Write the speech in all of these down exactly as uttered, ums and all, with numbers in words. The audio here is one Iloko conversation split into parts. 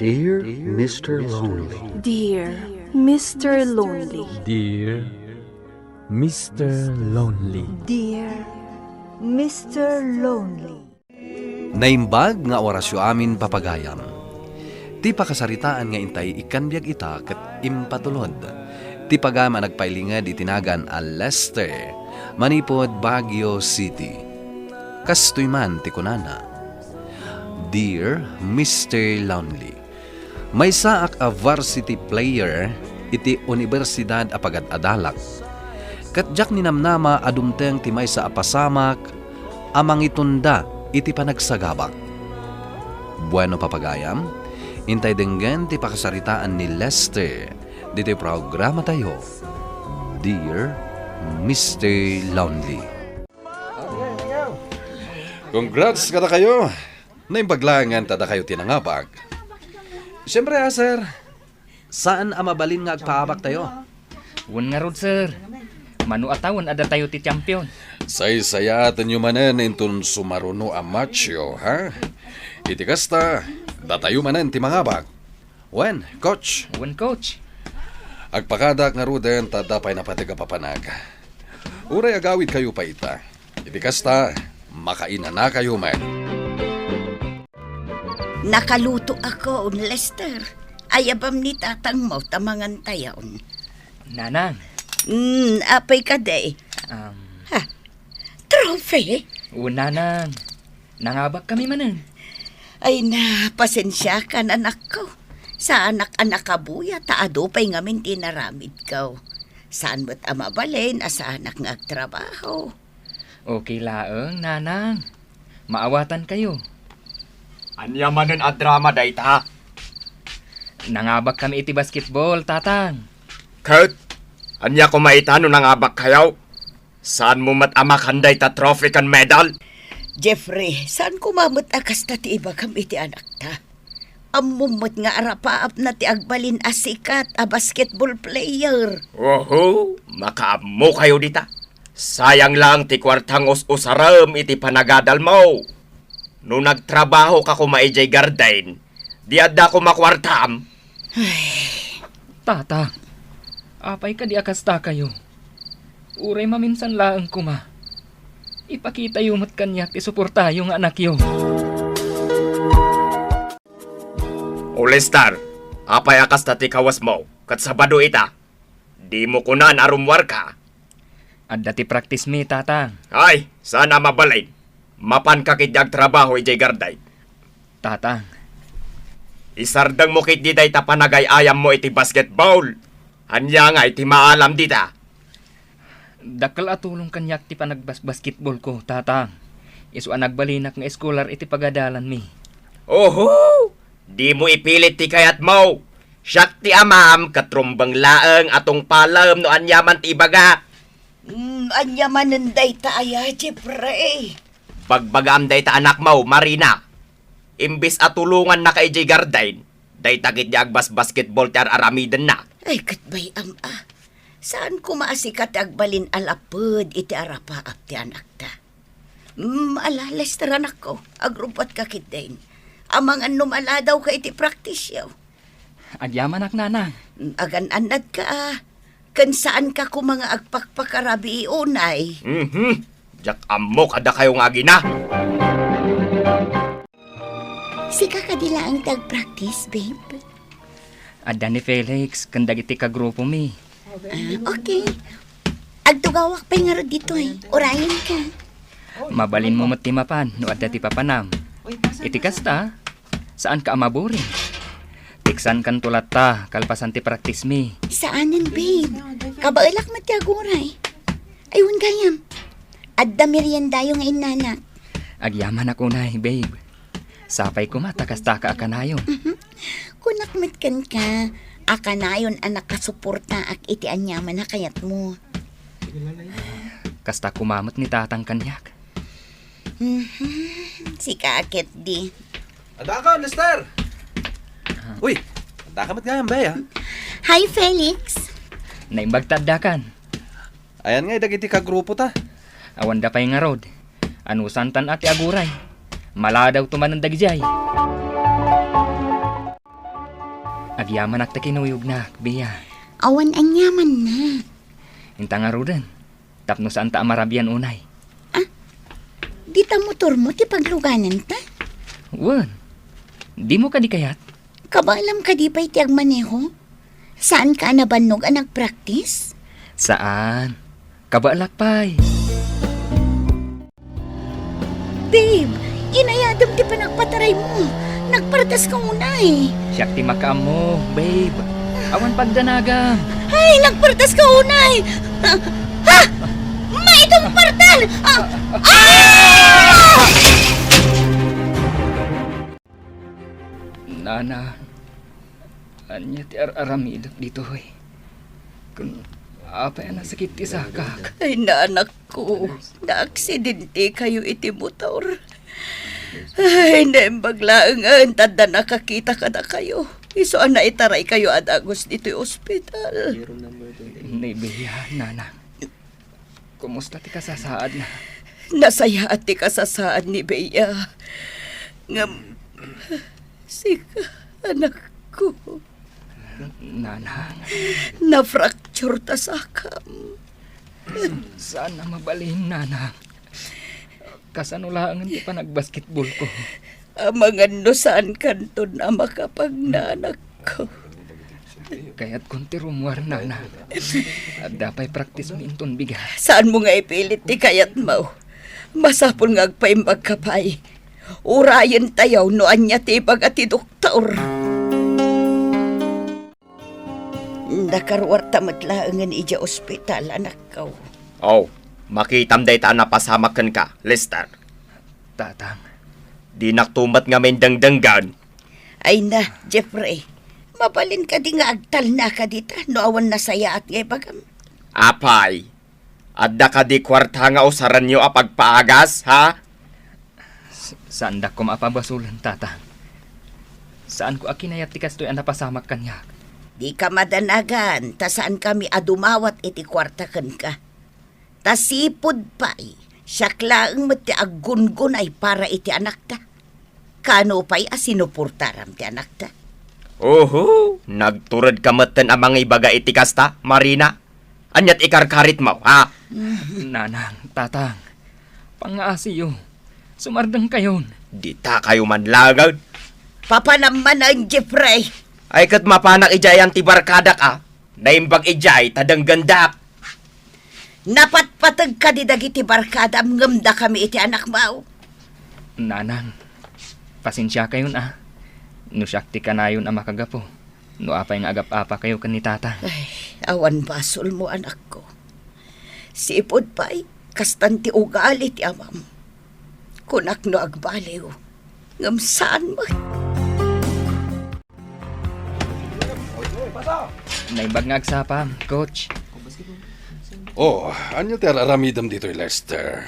Dear Mister Lonely. Dear Mister Lonely. Dear Mister Lonely. Dear Mister Lonely. Naimbag nga orasyo amin, papagayam. Ti pakasaritaan nga intay ikkan biag ita ket impatulod. Ti pagayam a nagpailinged iti nagan a Lester, manipud Baguio City. Kastoy man ti kunana, "Dear Mister Lonely, maysaak a varsity player iti universidad a pagad-adalak, ket diak ninamnama a dumteng ti maysa a pasamak a mangitunda iti panagsagabak." Bueno, papagayam, intay denggen ti pakasaritaan ni Lester ditoy programatayo, Dear Mister Lonely. Congrats kadakayo! Naimbag laengen ta dakayo ti nangabak. Siyempre, ah, sir. Saan a mabalin nga agpaabaktayo? Wen ngarud, sir. Mano a tawen a datayo ti champion. Saysayaatenyo manen inton sumaruno a matchyo, ha? Iti kasta, datayo manen ti mangabak. Wen, coach. Wen, coach. Agpakadak ngaruden ta adda pay napateg a papanag. Uray agawidkayo pay ita. Iti kasta, makainanakayo met. Nakalutoakon, Lester. Ayabam ni tatangmo ta mangantayon. Nanang. Hmm, apay kadi? Um, Ha? Trophy? O, nanang. Nangabakkami manen. Ay na, pasensiakan, anakko. Saanak a nakabuya ta adu pay ngamin ti inaramidko. Saan met a mabalin a saanak nga agtrabaho. Okay laeng, nanang. Maawatankayo. Ania manen a drama dayta? Nangabakkami iti basketball, tatang. Ket, ania koma ita no nangabakkayo? Saanmo met a makan dayta trophy ken medal? Jeffrey, saan koma met a kasta ti ibagam iti anakta? Ammom met nga arapaapna ti agbalin a sikat a basketball player. Oho, makaammokayo dita. Sayang lang ti kuartang us-usarem iti panagadalmo. No nagtrabahoka koma idiay garden, di adda koma kuartam. Ay. Tata, apay kadi a kastakayo? Uray maminsan laeng koma. Ipakitayo met kaniak ti suportayo nga anakyo. O Lester, apay a kasta ti kawesmo, ket Sabado ita? Dimo kunan a rummuarka? Adda ti practice mi, tatang. Ay, saan a mabalin. Mapanka ketdi agtrabaho idiay garden. Tatang. Isardengmo ketdi dayta panagay-ayammo iti basketball. Ania ngay ti maalam dita? Dakkel a tulong kaniak ti panagbasbasketballko, tatang. Isu a nagbalinak nga scholar iti pagadalanmi. Oho! Dimo ipilit ti kayatmo. Siak ti amam ket rumbeng laeng a tungpalem no aniaman ti ibagak. Mm, ania manen dayta aya, Jeffrey? Bagbagaam dayta anakmo, Marina. Imbes a tulongannaka idiay garden, dayta ketdi agbasbasketball ti ar-aramidenna. Ay, ket bay-am a. Saan koma a sika ti agbalin a laped iti arapaap ti anakta. Mm, ala, Lester, anakko, agrubbuatka ketdin. Amangan no maladawka iti praktisyo. Agyamanak, nanang. Mm, agan-annadka a. Ken saanka koma nga agpakpakarabii unay. Mhm. Diak ammo kadakayo nga agina. Sika kadi laeng ti agpraktis, babe? Adda ni Felix ken dagiti kagrupomi. Ah, okay. Agtugawak pay ngarud ditoy. Urayenka. Mabalinmo met ti mapan no adda ti papanam. Iti kasta, saanka a maburing. Tiksankanto latta kalpasan ti praktismi. Saanen, babe. Kabaelak met ti aguray. Ay, wen gayam. Adda meriendayo nga innanak. Agyamanak unay, babe. Sapay koma ta kastaka a kanayon. Mhm. Kunak met kenka a kanayon a nakasuportaak iti aniaman a kayatmo. Kasta koma met ni tatang kaniak. Mhm. Sika ketdi. Addakan, Lester! Uy, addaka met gayam, bay, ah. Hi, Felix. Naimbag ta addakan. Ayan nga, dagiti kagrupota. Awanda pay ngarud. Anusantan a ti aguray. Maladawto manen dagijay. Agyamanak ta kinuyognak, Bea. Awan aniamanna. Inta ngaruden, tapno saanta a marabian unay. Ah, dita motormo ti paglugananta? Wen, dimo kadi kayat? Kabaelam kadi pay ti agmaneho? Saanka a nabannog a nagpraktis? Saan. Kabaelak pay. Babe, inayadem ti panagpataraymo. Nagpartaska unay. Siak ti makaammo, babe. Awan pagdanagam. Ay, nagpartaska unay. Ha? Ha? Maitong partal! Ah! Ah! Nana, ania ti ar-aramidek ditoy? Kun apay a nasakit ti sakak? Ay, nanakko, naaksidentekayo iti motor. Ay, naimbag laengen ta adda nakakita kadakayo. Isu a naitaraykayo a dagus ditoy ospital. Ni Bea, nanang. Kumusta ti kasasaadna? Nasayaat ti kasasaad ni Bea. Ngem, sika, anakko. Nanang. Na-fracture ta sakam. Saan a mabalin, nanang. Kasano laengen ti panagbasketballko? Amangan no saankanton a makapagnanakko. Kayatkon ti rummuar, nanang. Adda pay praktismi inton bigat. Saanmo nga ipilit ti kayatmo. Masapul nga agpaimbagka pay. Urayentayo no ania ti ibaga ti doktor. Nakaruarta met laengen idiay ospital, anakko. Oh, makitam dayta a napasamak kenka, Lester. Tatang. Dinakto met ngamin dengdenggen. Ay na, Jeffrey. Mabalin kadi nga agtalnaka dita no awan nasayaat nga ibagam? Apay, adda kadi kuarta nga usaranyo a pagpaagas, ha? S-, saandak koma a pabasolen, Tatang. Saanko a kinayat ti kastoy a napasamak kaniak. Dika madanagan, ta saankami a dumawat iti kuarta kenka. Ta sipud pay, siak laeng met ti aggungunay para iti anakta. Kano pay a sinuportaram ti anakta? Oho, nagturedka metten a mangibaga iti kasta, Marina. Ania ti ikarkaritmo, ha? Nanang, tatang, pangngaasiyo. Sumardengkayon. Ditakayo man laeng. Papanam manen, Jeffrey. Ay, ket mapanak idiay ayan ti barkadak, a. Naimbag idiay ta denggendak. Napatpateg kadi dagiti barkadam ngem dakami iti anakmo. Nanang, pasensiakayon, a. No siak ti kanayon a makagapu, no apay nga agap-apakayo ken ni Tatang. Ay, awan basolmo, anakko. Sipud pay, kastan ti ugali ti amam. Kunak no agbaliw, ngem saan met. Naimbag nga agsapam, Coach. Oh, ania ti ar-aramidem ditoy, Lester?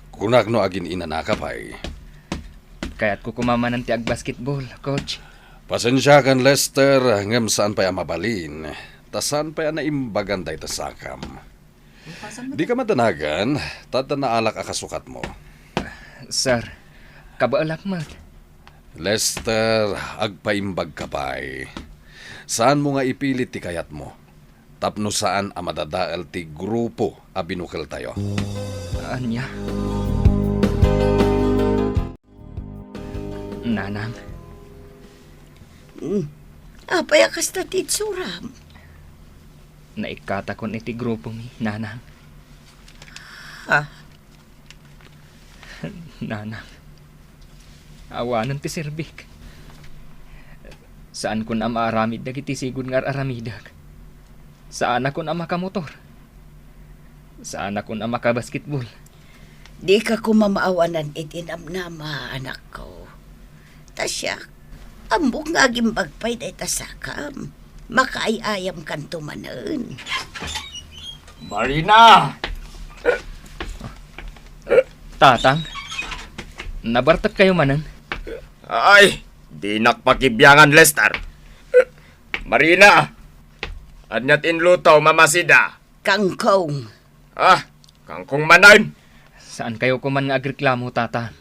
Kunak no agin-inanaka pay. Kayatko koma manen ti agbasketball, Coach. Pasensiakan, Lester, ngem saan pay a mabalin, ta saan pay a naimbagan dayta sakam. Dika madanagan, ta adda naalak a kasukatmo. Sir, kabaelak met. Lester, agpaimbagka pay. Saanmo nga ipilit ti kayatmo, tapno saan a madadael ti grupo a binukeltayo. Ania? Nanang. Hmm. Apay a kasta ti itsuram? Naikkatakon iti grupomi, Nanang. Ha? Nanang, awanen ti serbik. Saankon a maaramid dagiti sigud nga ar-aramidek. Saanakon a makamotor. Saanakon a makabasketball. Dika koma maawanan iti namnama, anakko. Ta siak, ammok nga agimbag pay dayta sakam. Makaay-ayamkanto manen. Marina! Tatang, nabartekkayo manen? Ay, dinak pakibiangan, Lester. Marina, ania ti inluto, mamasida? Kangkong. Ah, kangkong manen. Saankayo koman nga agreklamo, Tatang.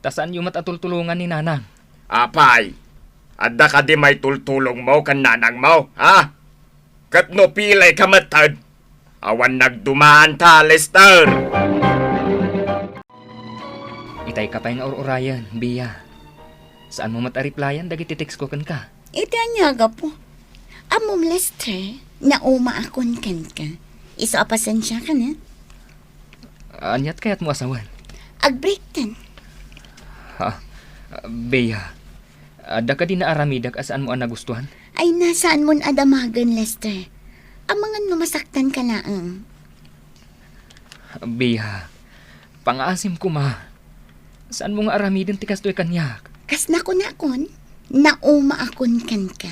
Ta saanyo met a tultulongan ni Nanang. Apay, Adda kadi maitultulongmo ken nanangmo, ha? Ket no pilayka metten, awan nagdumaanta, Lester! Itay ka pay nga ur-urayen, Bea. Saanmo met a replyan dagiti textko kenka? Iti ania, gapu? Ammom, Lester, naumaakon kenka. Isu a pasensiakan, eh. Aniat kayatmo a sawen? Agbreakten. Ha? Bea, adda kadi naaramidek a saanmo a nagustuan? Ay, na, saanmon a damagen, Lester. Amangan no masaktanka laeng. Bea, pangaasim koma. Saanmo nga aramiden ti kastoy kaniak? Kas nakunakon, naumaakon kenka.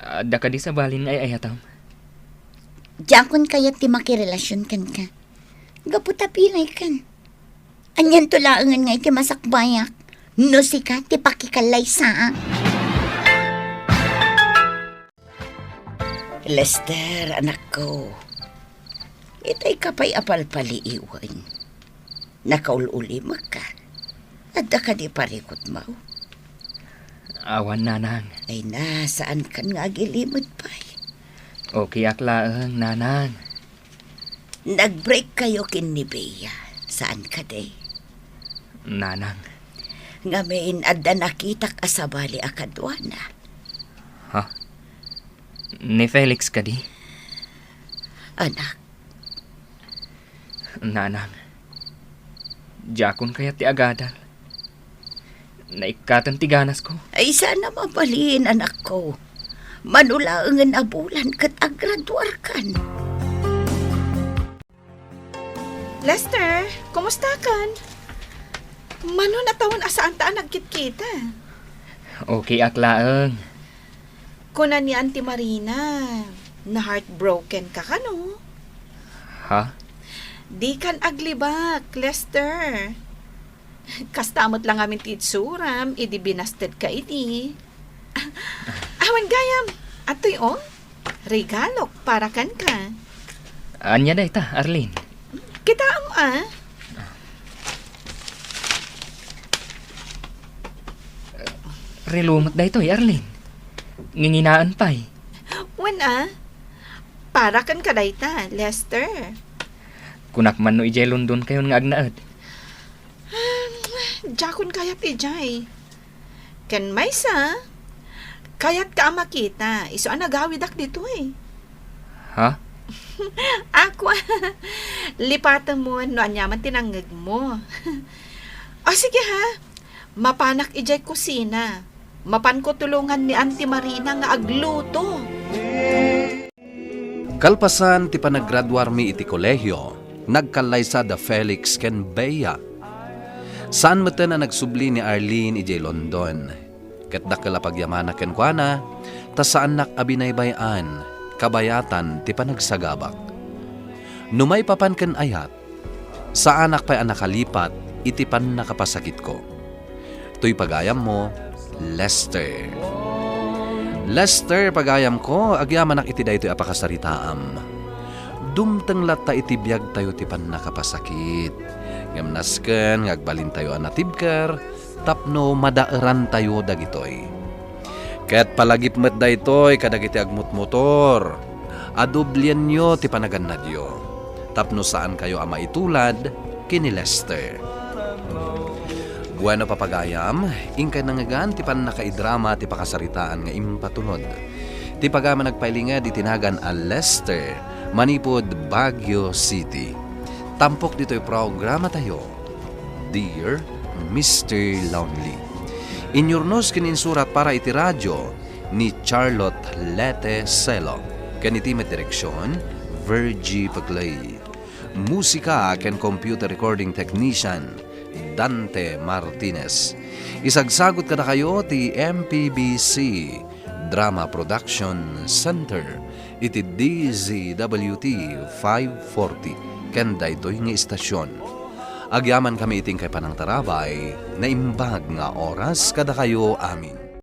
Adda kadi sabali nga ay-ayatem? Diakon kayat ti makirelasyon kenka. Gapu ta pilaykan. Anianto laengen nga iti masakbayak no sika ti pakikallaysaak? Lester, anakko, itay ka pay a palpaliiwen. Nakaul-ulimekka. Adda kadi parikutmo? Awan, nanang. Ay na, saankan nga agilimed pay? Okay ak laeng, nanang. Nag-break kayo ken ni Bea, saan kadi? Nanang. Ngamin, adda nakitak a sabali a kaduana. Ha? Ni Felix kadi? Anak. Nanang, diakon kayat ti agadal. Naikkaten ti ganasko. Ay, saan a mabalin, anakko. Mano laengen a bulan ket agraduarkan. Lester, kumustakan? Mano a tawen a saanta a nagkitkita? Okay ak laeng. Kuna ni Auntie Marina, na-heartbroken ka kano? Ha? Dikan aglibak, Lester. Kasta met la ngamin ti itsuram idi binastedka idi. Awan gayam, atoy, o, regalok para kenka. Ania dayta, Arlene? Kitaem a. Relo met daytoy, Arlene. Nginginaen pay. Wen a, para kenka dayta, Lester. Kunak man no idiay Londonkayon nga agnaed. Diakon kayat idiay. Ken maysa, kayatka a makita, isu a nagawidak ditoy. Ha? Ako, lipatemon no aniaman ti nangngegmo. O sige ha, mapanak idiay kusina. Mapanko tulongan ni Auntie Marina nga agluto. Kalpasan ti panagraduarmi iti kolehio, nagkallaysa da Felix ken Bea. Saan metten a nagsubli ni Arlene idiay London. Ket dakkel a pagyamanak kenkuana, ta saannak a binaybay-an, kabayatan ti panagsagabak. No maipapan ken ayat, saanak pay a nakalipat iti pannakapasakitko. Toy pagayammo, Lester. Lester, pagayamko, agyamanak iti daytoy a pakasaritaam. Dumteng latta iti biagtayo ti pannakapasakit. Ngem nasken nga agbalintayo a natibker tapno madaerantayo dagitoy. Ket palagip met daytoy kadagiti agmutmotor a doblienyo ti panagannadyo tapno saankayo a maitulad ken ni Lester. Bueno, papagayam, inkay nangngegan ti pannakaidrama ti pakasaritaan nga impatulod. Ti pagayam a nagpailinged iti nagan a Lester manipud Baguio City. Tampok ditoy programatayo, Dear Mister Lonely. Inyurnos ken insurat para iti radio ni Charlotte Lete Celo, ken iti met direksion, Virgie Paclay. Musika ken computer recording technician, Dante Martinez. Isagsagut kadakayo ti M P B C Drama Production Center iti D Z W T five forty ken daytoy nga istasyon. Agyamankami iti inkay panangtarabay, naimbag nga oras kadakayo amin.